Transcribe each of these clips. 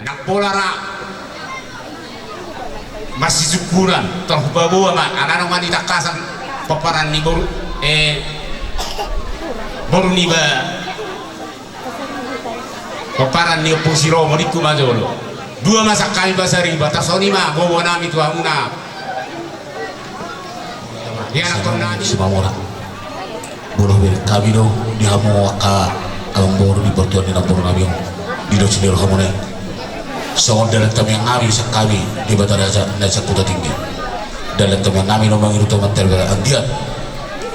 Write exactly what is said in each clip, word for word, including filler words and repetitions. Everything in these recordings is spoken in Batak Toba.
Ndang pola ra marsisungkunan, tor hupaboa ma, ala nunga ditangkasan pomparan ni boru, eh, boru niba, pomparan ni Ompu si Romo, ningku ma jolo. Dua ma sian hami pasariba, tarsongon i ma gogo nami tu hamuna. Di anakkon nami. Simamora. Molo hubereng hami do di hamu angka amangboru di partuaon ni namboru nami on, di dos ni rohamuna i. Songon dalan tamiang nami sian hami Debata Raja na sian Huta Tinggi. Dalan tamiang nami do mangido tu Amanta Debata, anggiat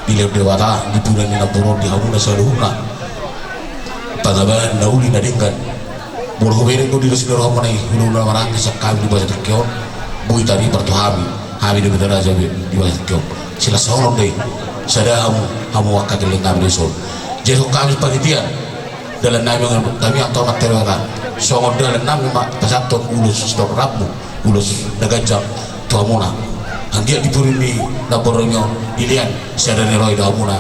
dilehon Debata di pudi ni namboru on di hamuna saluhutna pangabahan na uli na denggan. Molo hubereng do di dos ni rohamuna i hulahula na maranggi sian hami di bagasan tingki on, boi taripar tu hami, hami Debata Raja be di bagasan tingki on. Silas songon do i, sada hamu, hamu angka gelleng nami do i son. Jadi songon hami pangitian dalan nami, tamiang tu Amanta Debata, songon dalan nami ma pasahathon ulos sitorop rambu, ulos na ganjang tu hamuna. Anggiat di pudi ni namboru nami on dilean sada ni roha i do hamuna.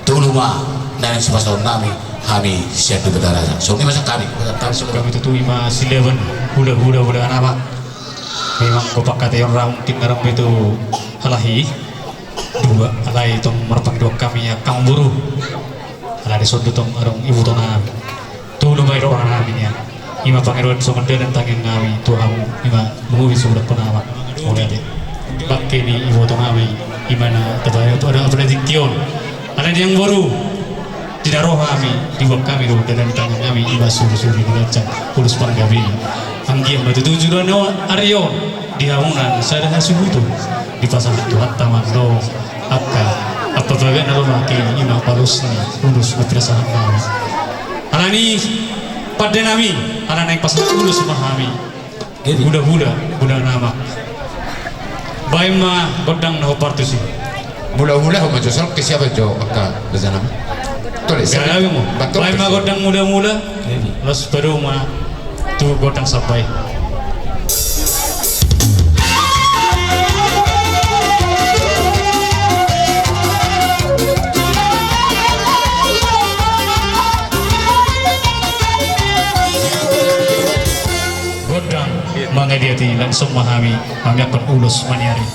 Tolu ma na naeng sipasahaton nami, hami sian Debata Raja. Songon i ma sian hami. Hami tutu i ma silaban hulahula, hulahula na ma. Memang gok pangkataion ra mungkin ngarang be tu halahi. Dua, alai tong marpangidoan hami angka amangboru. Alai dison do tong adong iboto nami. Tolu ma i roha nami nian. I ma pangidoan songon dalan tangiang nami tu hamu, i ma mangubis suhut angka na ma. Mauliate. Bangke ni iboto nami, i ma na tabahen tu adat apala tingki on. Alani amangboru, di na ro hami, diboan hami do dalan tangiang nami, i ma surusuruan ni ganjang, ulos panggabean. Anggiat ma tutu joloan ni ari on di hamuna sada hasuhuton, dipasahat Tuhanta ma do angka ampa bagas na lomak i, i ma palos ni ulos na pinasahat nami. Alani pande nami, ala naeng pasahat ulos ma hami. Hulahula, hulahula na ma. Baen ma gondang na hombar tusi. Hulahula, hombar jo, songon siapa jo angka raja nami. Tole, siapa? Baen ma gondang hulahula. Laos padomu ma tu gondang sampa i. Gondang mangadiati, langsung ma hami mamiakkon ulos maniari.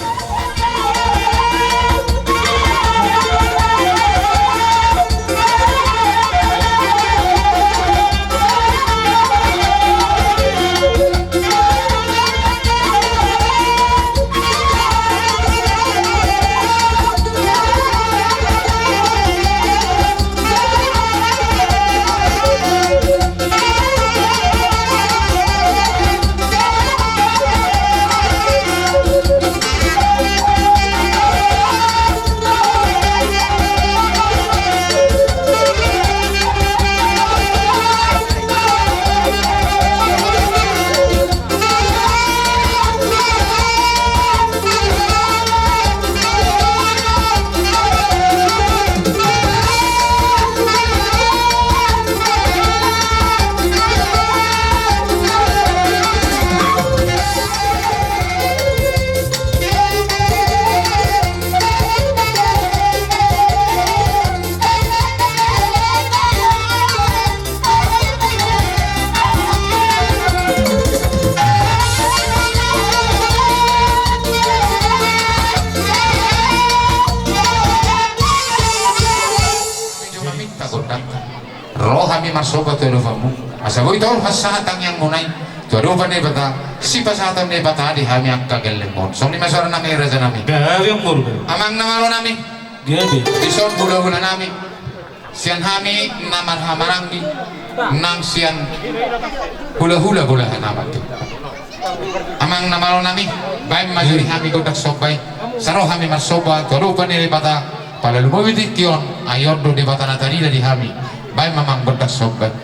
Ro hami marsomba tu adopanmu, asa boi tolhas sahat tangiangmuna i tu adopan ni Debata, sipasahaton ni Debata di hami angka gellengmon. Songon i ma suara nami, raja nami. Amang na malo nami. Dison hulahula nami. Sian hami na marhahamaranggi nang sian hulahula bolahan amak tu. Amang na malo nami, baen ma jo di hami gondang somba i. Asa ro hami marsomba tu adopan ni Debata, pala lumobi tingki on, ai on do Debata na tarida di hami. Baen ma amang gondang somba i.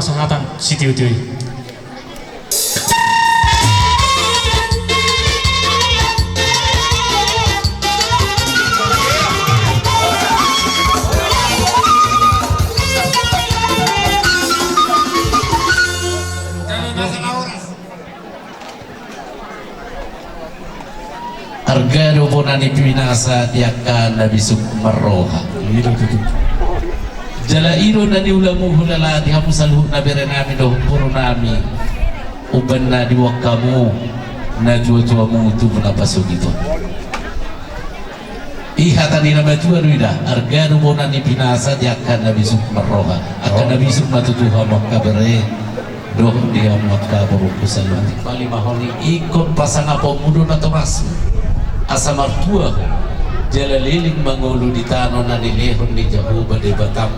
Sahatan sitiotio i. Arga do bona ni pinasa di angka na bisuk marroha. Jala i do na niulamu hulala di hamu saluhutna berenami dohot borunami. Umbahen na diboan hamu na juajuamu tu na pasogit on. I hata ni na matua do i da, arga do bona ni pinasa di angka na bisuk marroha. Angka na bisuk ma tutu hamu angka bere dohot di hamu angka borungku saluhut. Palimahon i ingkon pasangaponmu do natorasmu asa martua ho jala leleng mangolu di tano na nilehon ni Jahowa Debatam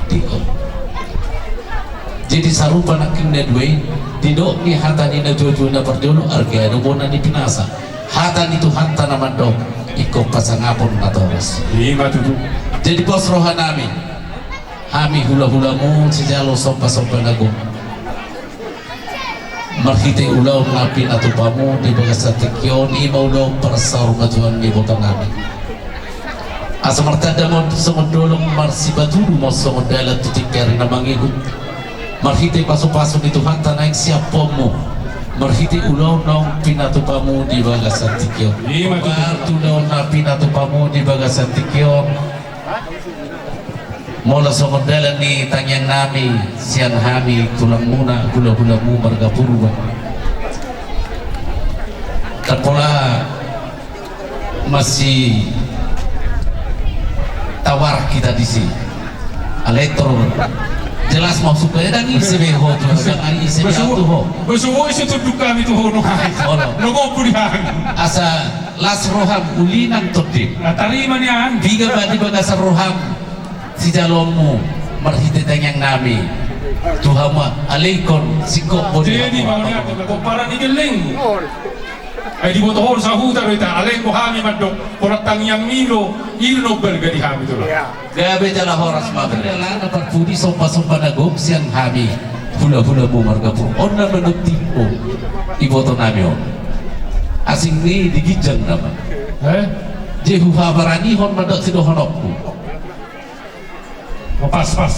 di ho. Jadi sarupa nangkin na dua i, didok ni hata ni na juajua na parjolo, arga do bona ni pinasa. Hata ni Tuhanta na mandok, ingkon pasangapon natoras. Ima tutu. Jadi pos rohanami, hami hulahulamu sijalo sombasomba na gok. Marhite ulaon na pinatupamu di bagasan tingki on, ima ulaon parsaurmatuaon ni ibotonami. Asa martanda ma on songon dolok, marsipatudu ma on songon dalan tu tingki ari na mangihut. Marhite pasupasu ni Tuhanta naeng siapponmu, marhite ulaon naung pinatupamu di bagasan tingki on. Ima tutu. Marhite ulaon na pinatupamu di bagasan tingki on. Molo songon dalan ni tangiangnami sian hami tulangmuna, hulahulamu marga Purba. Ndang pola masitawarak hita disi. Alai tor jelas ma supaya ndang ise be ho tu, ndang ise be ho tu ho. Besuo ise tunduk hami tu ho no. Olo. No gompu di hami. Asa las roham uli nang tondi. Tarima nian. Piga ma di bagasan roham sijaloonmu marhite tangiangnami tu hamu, alai ingkon singkop bodi. Jadi hamu. Mau nian pomparan ni gellengmu. Ai diboto ho sahuta do hita, alai ingkon hami mandok, pomparan tangiangmi do, i do na umbalga di hami tulang. Gabe jala horas ma bere. Ala na parpudi sombasomba na gok sian hami hulahulamu marga Purba. On na manutihon ibotonami on. Asing ni di ginjang nama. Eh? Jadi huhabaranihon mandok sidohononku. Oh, pas, pas.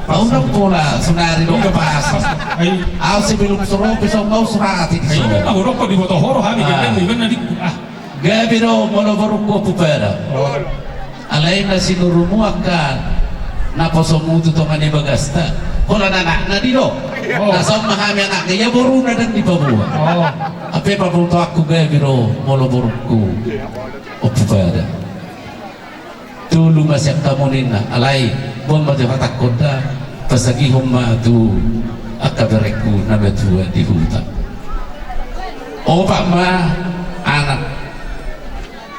Au ndang pola sonari do pas. Au sebelum so ro pe songon au so hata i di so. Ima na hudok diboto ho do hami gellengmu, ima na di. Ah. Gabe do molo borungku Ompu Pada. Alai na sinurumu angka naposomu tu tonga ni bagasta, holan anakna do i do. Na songon ma hami anakna, ia boruna ndang dipaboa. Hape pabotoanku gabe do molo borungku Ompu Pada. Tolu ma sian hamu ninna, alai boan ma tu hatangkon da, pasagihon ma tu angka berengku na matua di huta. Opat ma anak,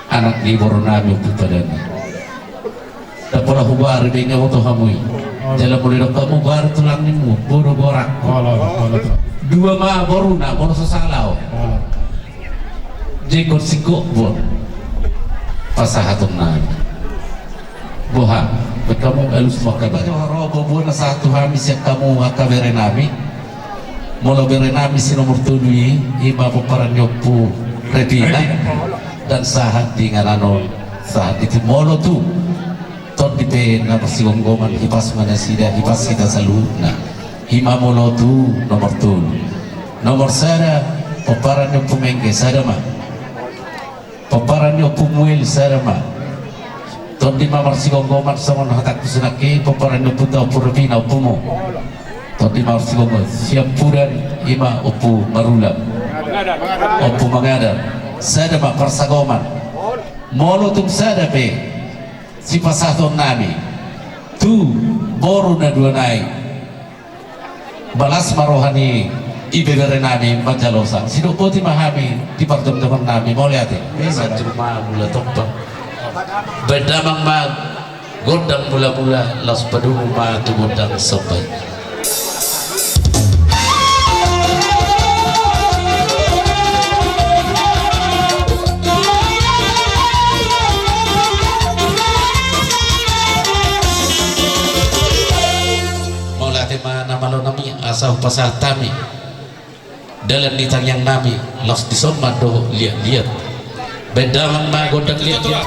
anak ni borunami Ompu Pada. Ndang pola hugoari be inna oto hamu i. Jala molo didok hamu goari tulang ninmu, boru gorak. Dua ma boruna, molo so sala au. Jenggot singkop boan pasahatonnami. Boha, baen hamu alus ma angka bere. Ro boboa na sahat tu hami sian hamu angka berenami. Molo berenami si nomor tolu i, ima pomparan ni Ompu Repina. Dan sahat di inganan on, sahat di tu molo tu tondi pe na marsigomgoman, hipas ma nasida, hipas hita saluhutna. Ima molo tu nomor tolu. Nomor sada, pomparan ni Ompu Mengge, sada ma. Pomparan ni Ompu Muel, sada ma. Tondi ma marsigomgoman songon hatangku sinangke, pomparan ni Ompu ta Ompu Repina, ompumu. Tondi ma marsigomgoman. Siampudan ima Ompu Marulam. Ompu Mangadar. Sada ma parsagoman. Molo tung sada pe sipasahatonnami tu boru na dua nai. Balas ma roha ni ibeberenami manjalosa. Sidok boti ma hami di parjongjongan nami, mauliate. Sanjung ma mula tompa. Baen damang ma gondang mula-mula, laos padomu ma tu gondang somba i. Mauliate ma na malo nami. pasahat hami dalan ni tangiang nami, laos dison ma dohot liat-liat. Baen damang ma gondang liat-liat.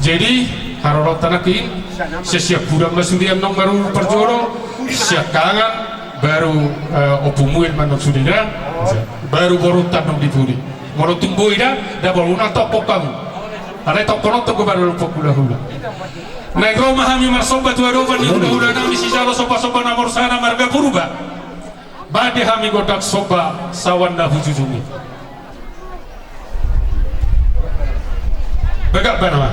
Jadi, haroroan ta nangkin, sian siahaan hudang ma sude annon baru parjolo, siahaan kangan baru, eh, Ompu Muel ma annon sude da, baru borunta annon di pudi. Molo tung boi da, da boi unang tongkon hamu. Alai tongkon on tongkon baru lupa hula-hula. Naeng ro ma hami marsomba tu adopan ni hula-hula nami sijalo somba-somba na morsana marga Purba. Baen di hami gondang somba saoan na hujujung i. Bagak bana ma.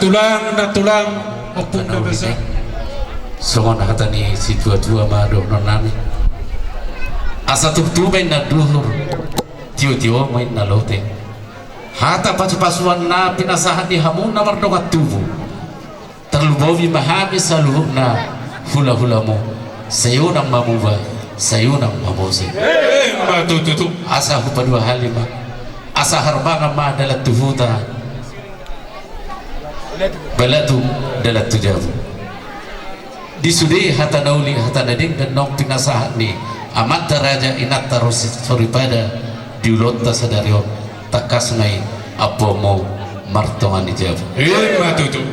Tulang na tulang, ompung na basa. Songon hata ni situatua ma dohonon nami. Asa tutu ma inna duhur, tiotio ma inna lote. Hata pasupasuan na pinasahat ni hamu na mardongan tubu. Tarlumobi ma hami saluhutna hulahulamu. Sai unang ma muba, sai unang ma mose. Eh, ma tutu. Asa hupaduahali ma. Asa harbangan ma dalan tu huta. Balatuk dalan tu jabu. Di sude hata na uli hata na denggan naung pinasahat ni amanta raja inanta ro soripada di ulaonta sadari on, tangkas ma i ampuonmu martonga ni jabu. Ima tutu.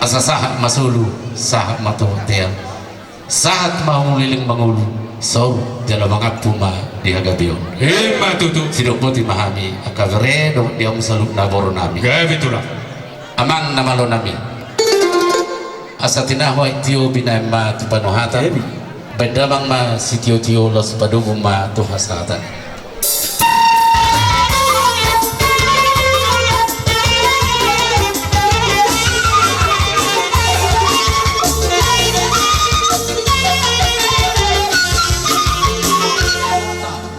Asa sahat ma solu, sahat ma tu bontean. Sahat ma hamu leleng mangolu, saur jala mangampu ma di hagabeon. Ima tutu. Sidok boti ma hami angka bere dohot di hamu saluhutna boru nami. Gabe tulang. Amang na malo nami. Asa tinahu aek tio binaen ma tu panuhatan. Gabe. Baen damang ma sitiotio laos padomu ma tu hasahatan.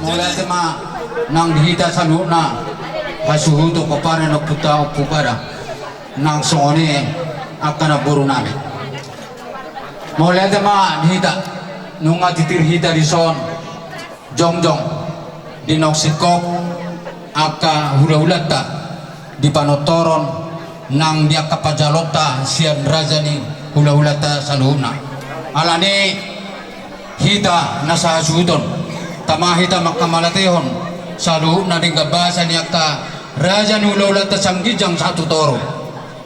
Mauliate ma nang di hita saluhutna, hasuhuton pomparan ni ompunta Ompu Pada, nang songon i angka namboru nami. Mauliate ma di hita, nunga titir hita dison, jongjong di naung singkop angka hulahulanta di panontoron nang di angka panjaloonta sian raja ni hulahulanta saluhutna. Alani hita na sahasuhuton, tama hita mangkamalatehon saluhutna denggan basa ni angka raja ni hulahulanta sian ginjang sahat tu toru.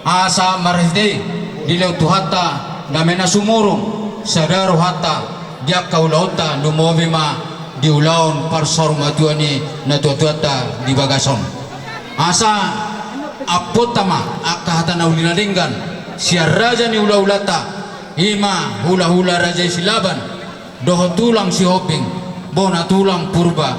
Asa marhite i dilehon Tuhanta dame na sumurung, sada rohanta di angka ulaonta, lumobi ma di ulaon parsaurmatua ni natuatuanta di bagas on. Asa ampuonta ma angka hata na uli na denggan sian raja ni hulahulanta, i ma hulahula raja i Silaban, dohot tulang Sihombing, bona tulang Purba,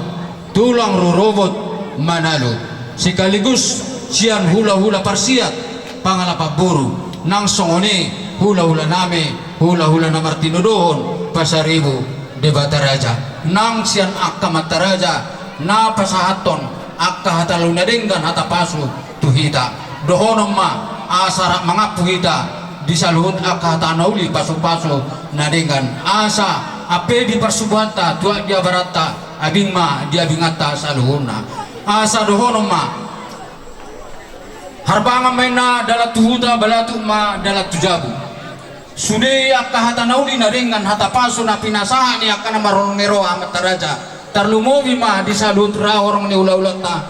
tulang rorobot Manalu, sekaligus sian hulahula parsiat pangalapan boru, nang songon i hulahula nami, hulahula na martinodohon Pasaribu Debata Raja, nang sian angka amanta raja na pasahathon angka hata na uli na denggan, hata pasu tu hita. Dohonon ma asa rap mangampu hita di saluhut angka hata na uli pasupasu na denggan, asa ampe di parsubuhanta, tuat di abaranta, abing ma di abinganta saluhutna. Asa dohonon ma, harbangan ma inna dalan tu huta, balatuk ma dalan tu jabu. Sude angka hata na uli na denggan, hata pasu na pinasahat ni angka na marholong ni roha amanta raja, tarlumobi ma di saluhut horong ni hulahulanta.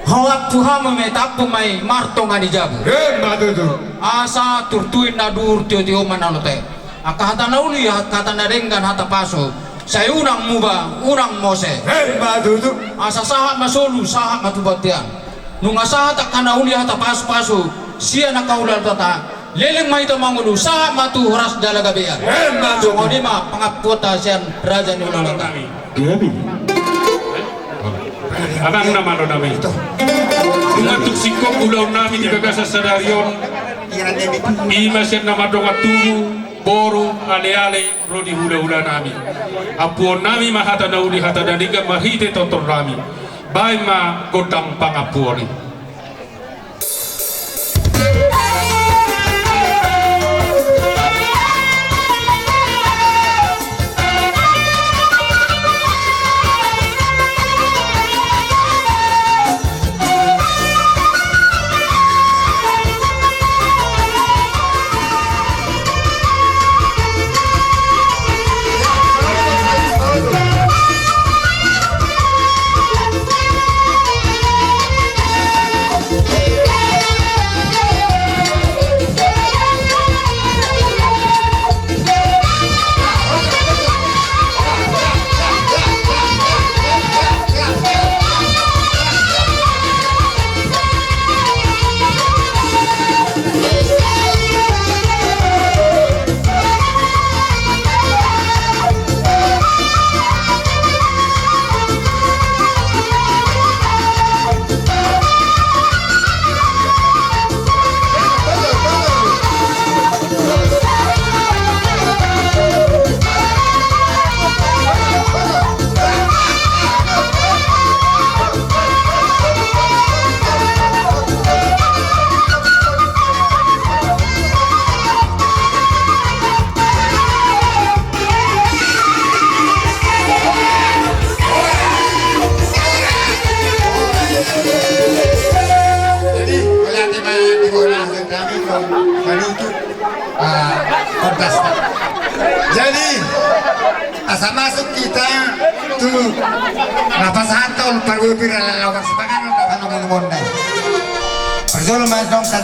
Huampu hamu ma i, tampuk ma i martonga ni jabu. Ima tutu. Asa turtu inna duhur, tiotio ma inna lote. Angka hata na uli, angka hata na denggan, hata pasu, sai unang muba, unang mose. Ima tutu. Asa sahat ma solu, sahat ma tu bontean. Nunga sahat angka na uli hata pasupasu sian angka hulahulanta, leleng ma hita mangolu, sahat ma tu horas jala gabean. Ima tutu. Songon i ma pangampuonta sian raja ni hulahulanta. Gabe. Amang na malo nami. Nunga tung singkop ulaon nami di bagasan sadari on, i ma sian na mardongan tubu, boru, aleale, ro di hulahula nami. Ampuon nami ma hata na uli hata na denggan marhite tortor nami. Baen ma gondang pangampuon i. Jadi, asa masuk hita tu na pasahathon parguru pir ala laho marsipanganon, na panumonumon nai. Parjolo ma tong kan.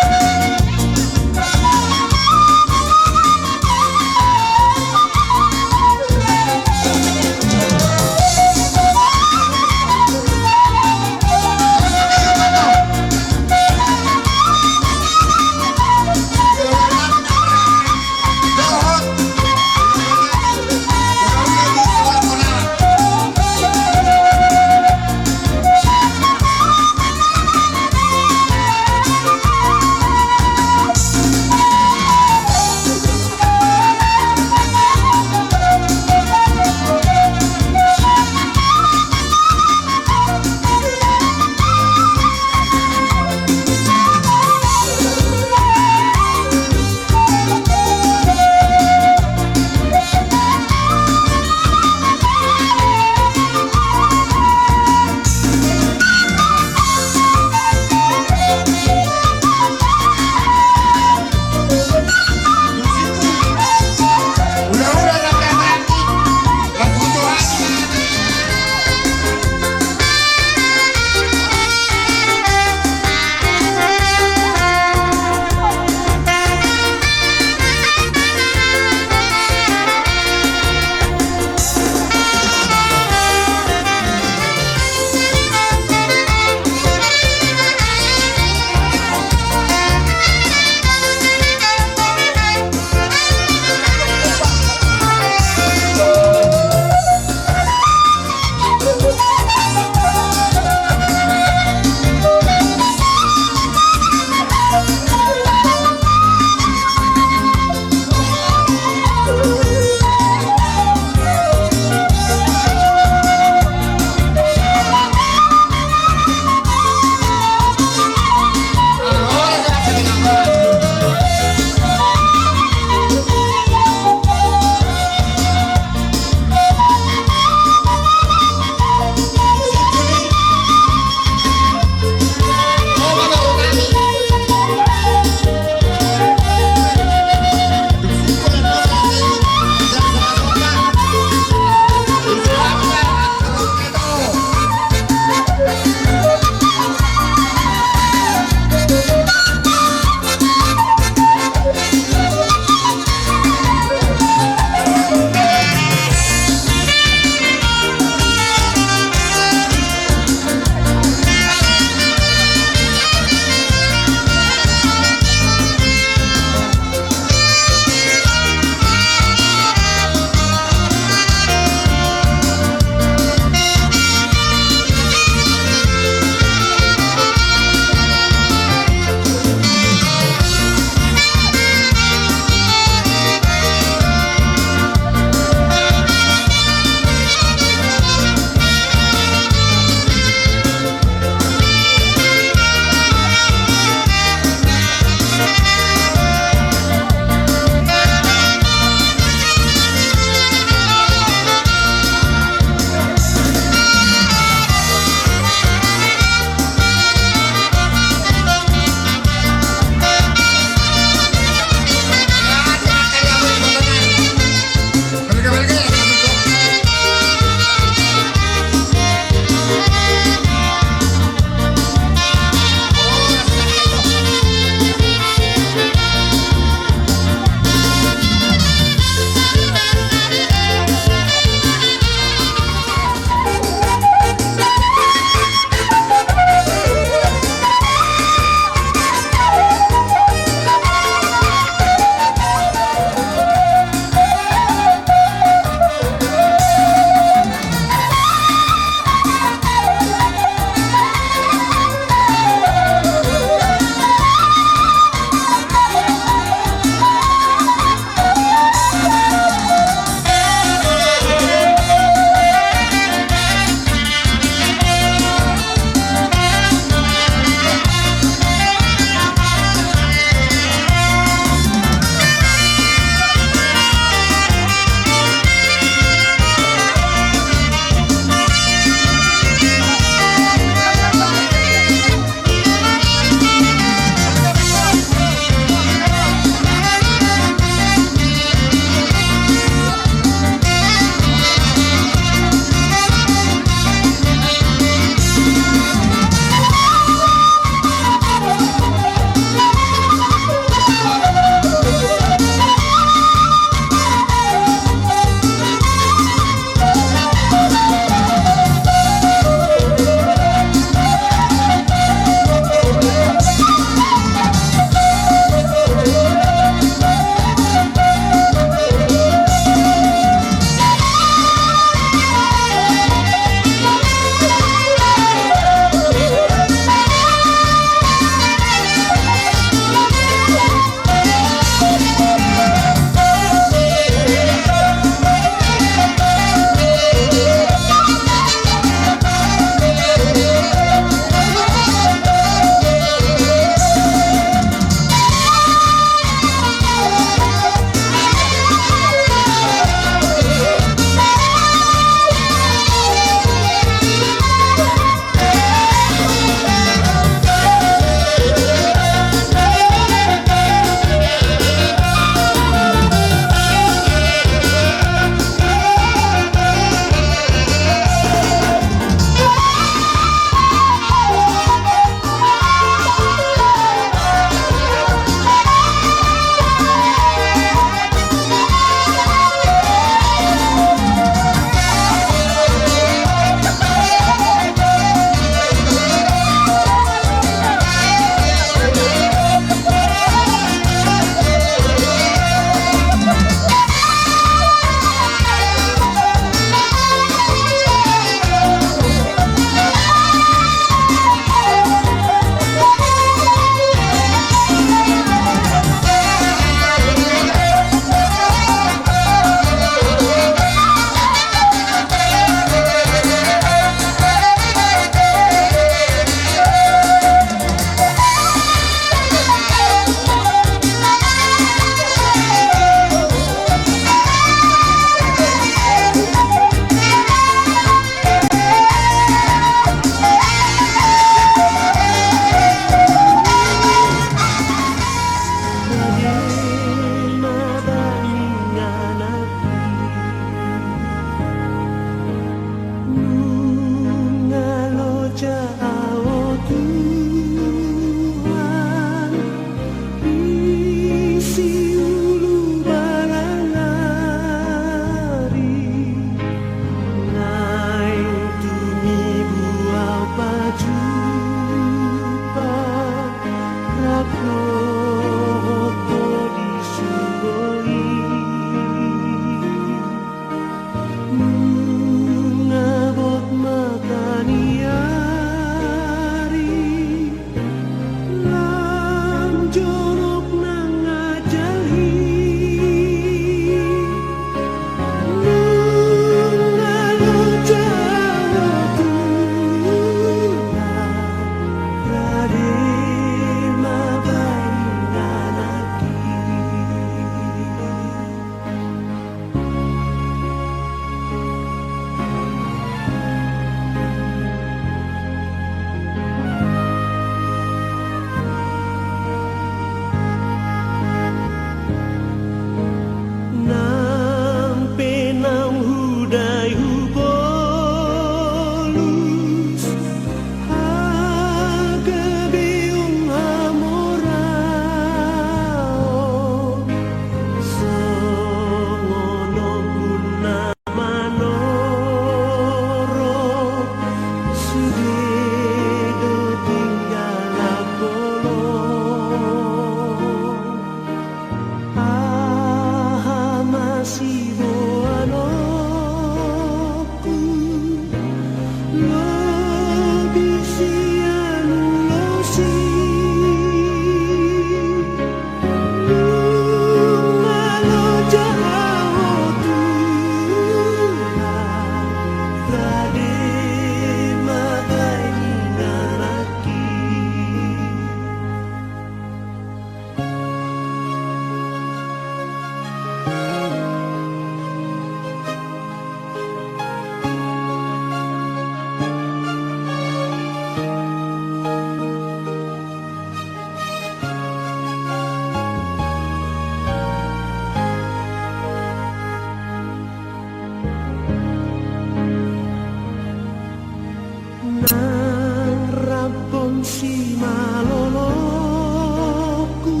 Nang rap on simalolongku,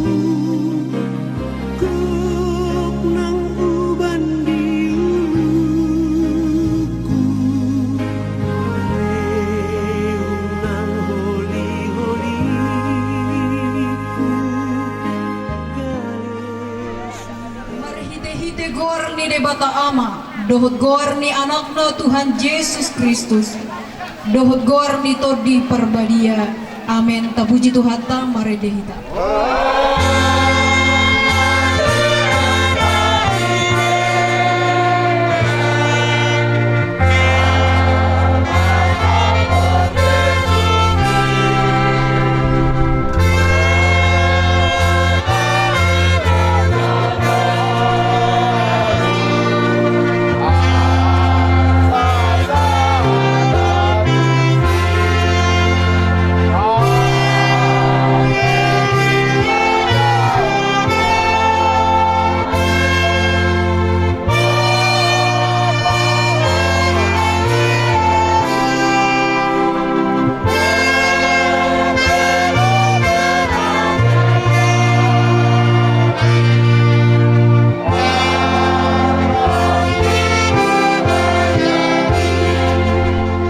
gok nang uban di uluku, malehon nang holi-holiku, gale Marhite-hite goar ni Debata Ama, dohot goar ni Anakna Tuhan Jesus Kristus, dohot goar ni Tondi Parbadia. Amen. Tapuji Tuhanta, marende hita.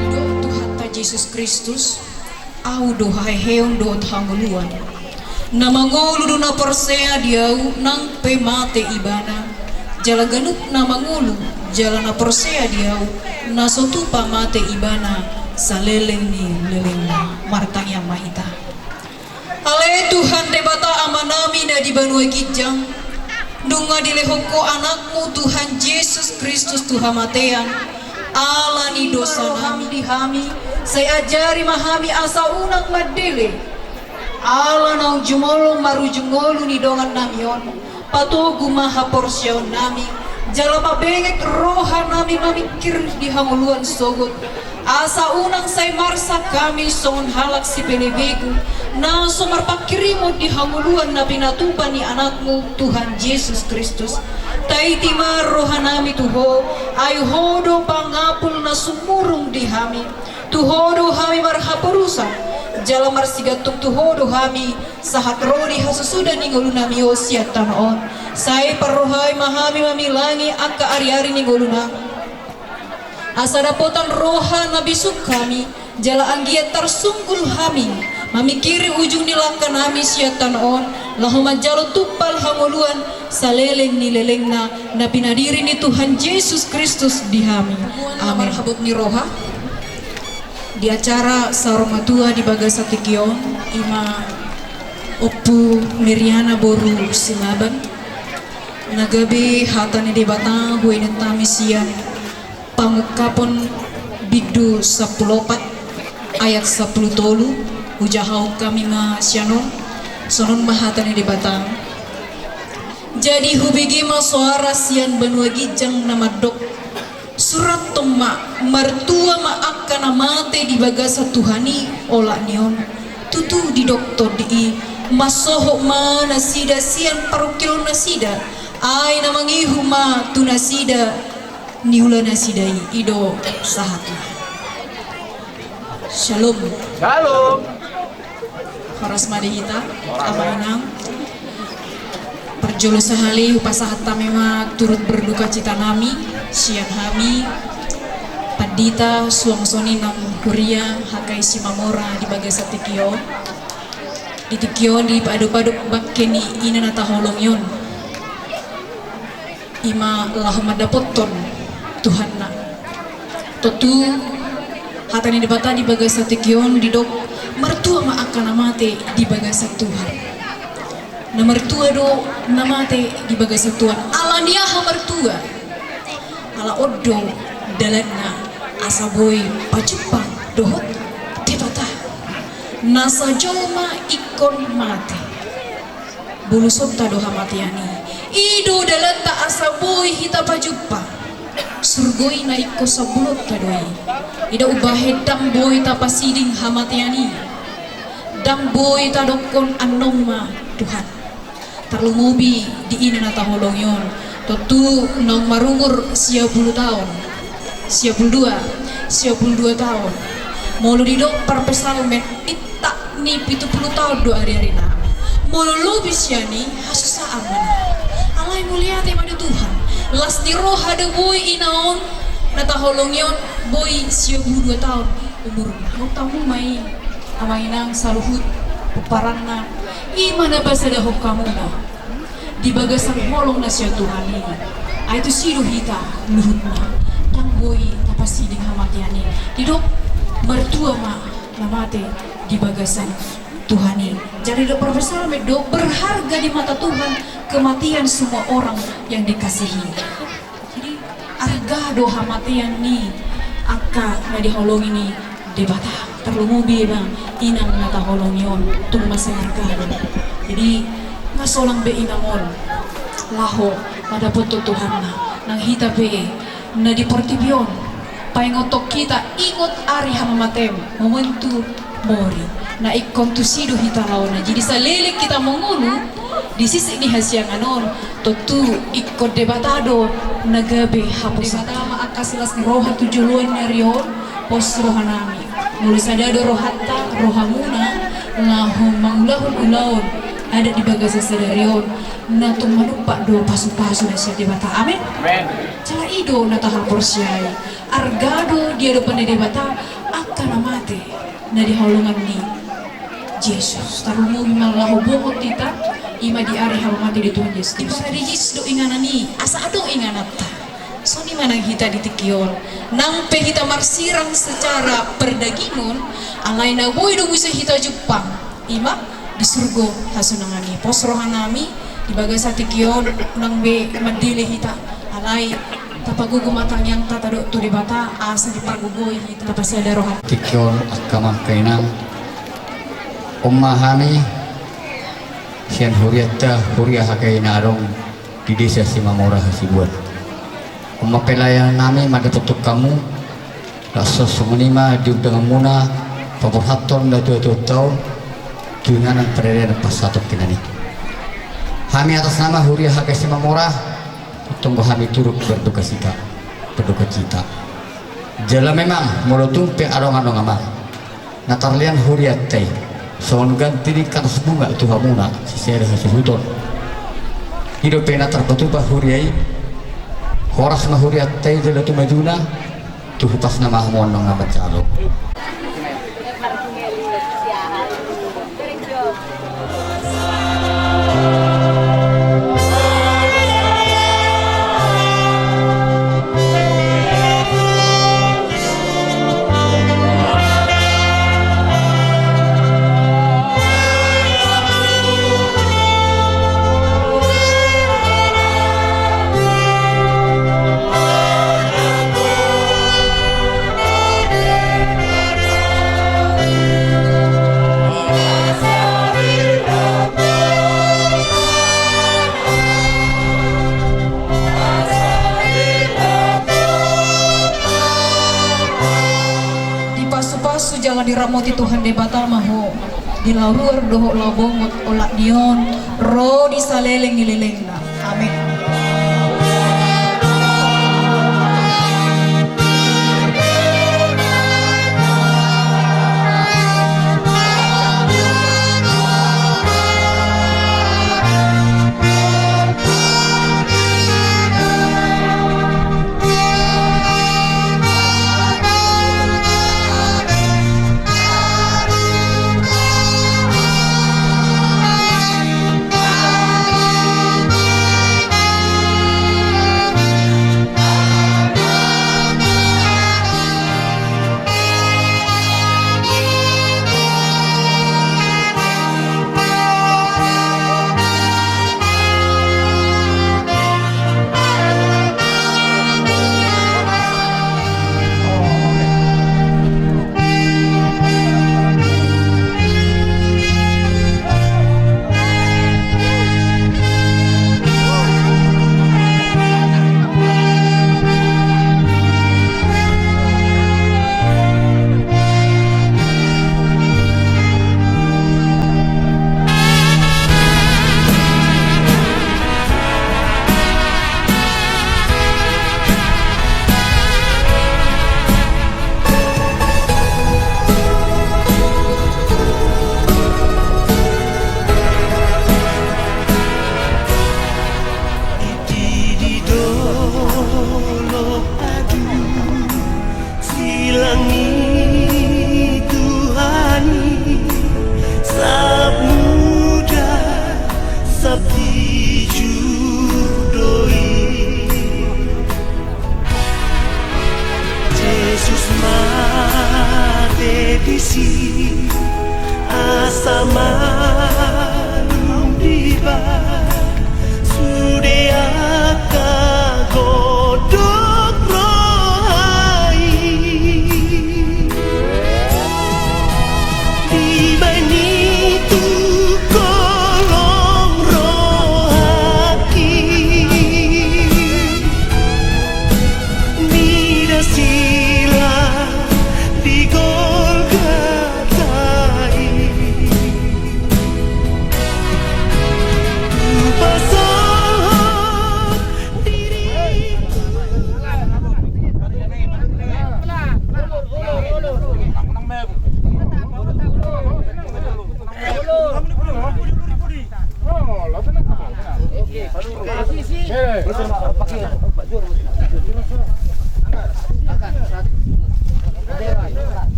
Didok Tuhanta Jesus Kristus, Ahu do haheheon dohot hangoluan. Na mangolu do na porsea di Ahu, nang pe mate ibana. Jala ganup na mangolu jala na porsea di Ahu, na so tupa mate ibana saleleng ni lelengna. Martangiang ma hita. Ale Tuhan Debata Amanami na di banua ginjang, nunga dilehon Ho Anakmu Tuhan Jesus Kristus tu hamatean, ala ni dosanami di hami, sai ajari ma hami asa unang mandele. Ala naung jumolo marujung ngolu ni dongannami on, patogu ma haporseaonnami, jala pabenget rohanami mamingkir di hangoluan sogot, asa unang sai marsak hami songon halak sipelebegu, na so marpanghirimon di hangoluan na pinatupa ni Anakmu Tuhan Jesus Kristus. Taiti ma rohanami tu Ho, ai Ho do pangapul na sumurung di hami. Tu Ho do hami marhaporusan, jala marsigantung tu Ho do hami, sahat ro di hasusudan ni ngolunami on sian tano on. Sai parrohai ma hami mamilangi angka ari-ari ni ngolunami. Asa dapotan roha na bisuk hami, jala anggiat tarsunggul hami, mamingkiri ujung ni langkanami sian tano on, laho manjalo tumpal hangoluan, saleleng ni lelengna, na pinadiri ni Tuhan Jesus Kristus di hami. Amen. Marhabot ni roha. Di acara saur matua di bagasan tingki on, ima Ompu Meriana boru Silaban, na gabe hata ni Debata huenonami sian Pangungkapon bindu sampulu opat ayat sampulu tolu, hujahahon hami ma sian on, songon on ma hata ni Debata. Jadi hubege ma soara sian banua ginjang na mandok, Surathon ma, martua ma angka na mate di bagasan Tuhan i olat ni on. Tutu didok Tondi i, mansohot ma nasida sian parungkilon nasida, ai na mangihut ma tu nasida niula nasida i. I do sahatna. Shalom. Shalom. Horas ma di hita, Amang Inang. Parjolo sahali hupasahat hami ma turut berduka cita nami, sian hami, pandita, suang songon i nang huria H K I Simamora di bagasan tingki on. Di tingki on dipaadop-adop bangke ni ina na taholongi on. Ima laho mandapothon Tuhanna. Tontu Hata ni Debata di bagasan tingki on didok, martua ma angka na mate di bagasan Tuhan. Na martua do na mate di bagasan Tuhan. Ala ni aha martua? Ala on do dalanna asa boi pajumpang dohot Debata. Nasa jolma ingkon mate, bolusonta do hamatean i. I do dalanta asa boi hita pajumpang. Surgo i na ingkon sambulonta do i. I do umbahen ndang boi tapasiding hamatean i. Ndang boi tadokkon annon ma Tuhan. Tarlumobi di ina na taholongi on. Tontu naung marumur sia pulu taon, sia pulu dua, sia pulu dua taon. Molo didok parpsalmen, intak ni pitu pulu taon do ariarina. Molo lobi sian i, hasusaan ma nian. Alai mauliate ma di Tuhan. Las ni roha do boi ina on na taholongi on, boi sia pulu dua taon umurna. Hamu tahu ma i, amang inang saluhut pomparanna, i ma na pasadahon hamuna di bagasan holong na sian Tuhan i. Ai tusi do hita luhutna, ndang boi tapasiding hamatean i. Didok, martua ma na mate di bagasan Tuhan i. Jadi didok parpsalmen do, berharga di mata Tuhan kematian semua orang yang dikasihi. Jadi, arga do hamatean ni angka na dihaholongi ni Debata. Tarlumobi ma inang na taholongi on, tung mansai arga do. Jadi, nga solang be inang on laho mandapothon Tuhanna. Nang hita pe na di portibi on, paingothon hita, ingot ari hamamatem, memento mori. Na ingkon tusi do hita laona. Jadi saleleng hita mangolu di sisik ni hasiangan on, tontu ingkon Debata do na gabe haposan. Debata ma angka silas ni roha tu joloan ni ari on, pos rohanami. Molo sada do rohanta, rohamuna, laho mangulahon ulaon adat di bagasan sadari on, na tung manumpak do pasupasu na sian Debata. Amen. Amen. Jala i do na tahaporseai. Arga do di adopan ni Debata angka na mate na dihaholongan ni Jesus. Tarlumobi ma laho bongot hita, i ma di ari hamamate ni Tuhan Jesus. Diparadehis do inganan i, asa adong ingananta. Songon i ma nang hita di tingki on. Nang pe hita marsirang secara perdagingon, alai na boi do muse hita jumpang, i ma di surgo hasonangan i. Pos rohanami, di bagasan tingki on, unang be mandele hita. Alai tapagogo ma tangiangta, tadok tu Debata, asa dipargogoi hita, tapasada roha. Tingki on angka amang, angka inang, on ma hami sian hurianta, huria H K I na adong di desa Simamora Hasibuan. On ma pelayanannami mandapothon hamu. Laos songon i ma di undanganmuna, paborhathon na tuatuanta on tu inganan paradanan pansahathon hinan i. Hami atas nama huria H K I Simamora, tongtong hami turut berdukacita, berdukacita. Jala memang molo tung pe adong, adong amang, na tarlean hurianta i songon ganti ni kanas bunga tu hamuna sisada hasuhuton. I dope na tarpatupa huria i. Horas ma hurianta i jala tumajuna. Tu hupasna ma hamu annon na manjalo. Dipasupasu jala diramoti Tuhan Debata ma ho di laho ruar dohot laho bongot olat ni on ro di saleleng ni lelengna. Amen.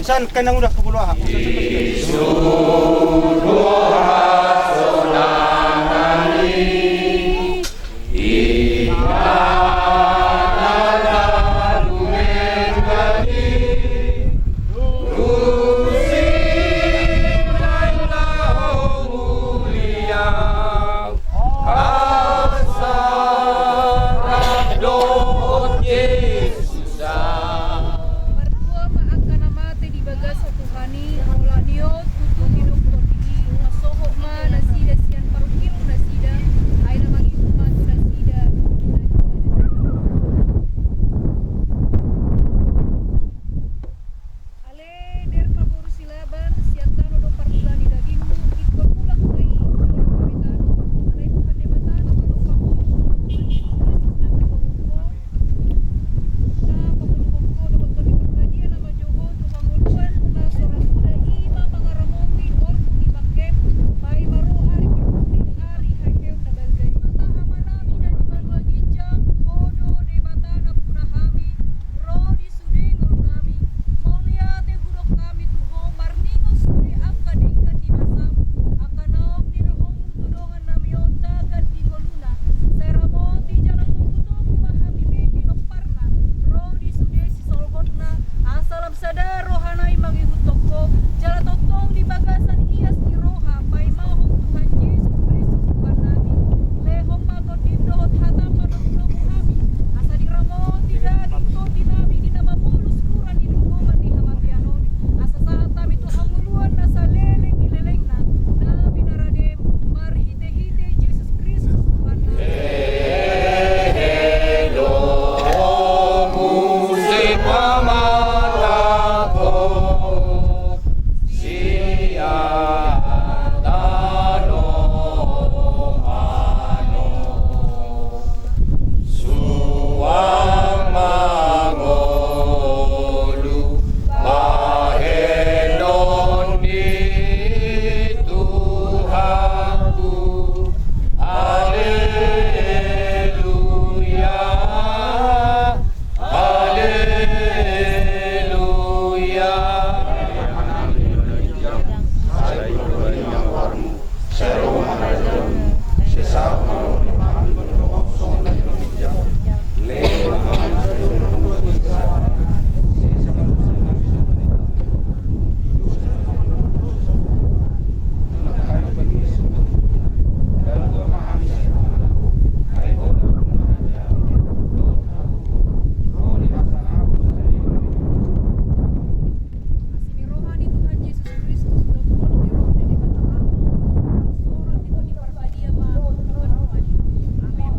Insan kan na udah kapuluaha. Martua ma angka na mate di bagasan Tuhan i, holan i on tutu didok Tondi i, mansohot ma nasida sian parungkilon nasida, ai na mangihut ma tu nasida. Ale Derma boru Silaban, sian tano do parmulaan ni dagingmu, ingkon mulak ma i jolo gabe tano. Alai Tuhan Debata na manompa ho, Tuhan Jesus Kristus na paboa ho, na paboa ho dohot Tondi Parbadia na manjou ho tu hangoluan na so ra suda, i ma mangaramoti orbuk ni bangkem, paima ro ari parpudi, ari haheheon na balga i. Debata Amanami na di banua ginjang, ho do Debata nampuna hami, ro di sude ngolunami. Mauliate hudok hami tu ho marningot sude angka denggan ni basam, angka naung nilehonmu tu dongan nami on tagan di ngoluna. Sai ramoti jala togutogu ma hami be pinomparna, ro di sude sisolhotna, asa lam sada rohana i mangihuthon ho, jala tongtong di bagasan ias ni roha paimahon Tuhan Jesus Kristus Tuhannami. Lehon ma Tondim dohot hatam manongtong hami, asa diramoti daging tondinami di na mamolus lura ni linggoman ni hamatean on, asa sahat hami tu hangoluan na saleleng ni lelengna, na binaradem marhitehite Jesus Kristus Tuhannami. Sian tano mano, suang mangolu, bahenon ni Tuhanku. Haleluya. Haleluya. Asi ni roha ni Tuhan Jesus Kristus dohot holong ni roha ni Debata Ama dohot parsaoran ni Tondi Parbadia ma dohot hita. Amen.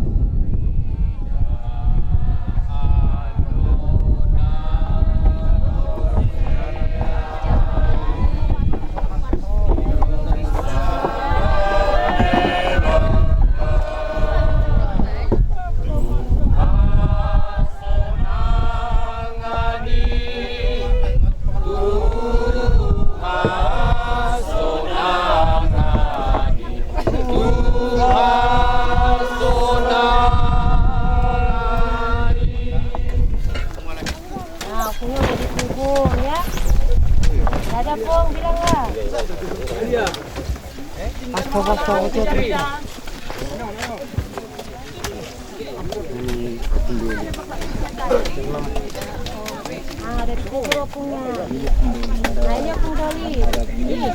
Nah, ompungnya udah dikubur, ya. Dadah, Pung, bilang lah. Astaga, astaga, astaga. Ah, ada dikubur ompungnya. Nah, ini ompung Doli. Ih.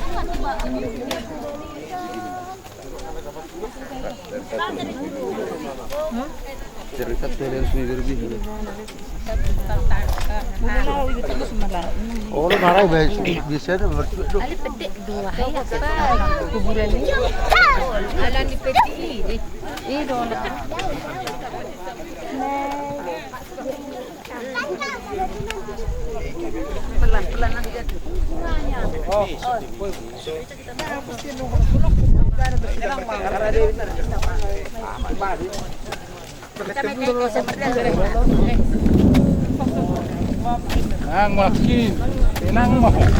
Hah? Cerita tuh dari sini dari sini. Olo, marah, bisa, bisa ada berarti dua. Ali petik dua, ya, apa? Kuburan ini. Alan di petik ini. Ini dua. Pelan, pelan, nanti jatuh. Nang makin, nang makin.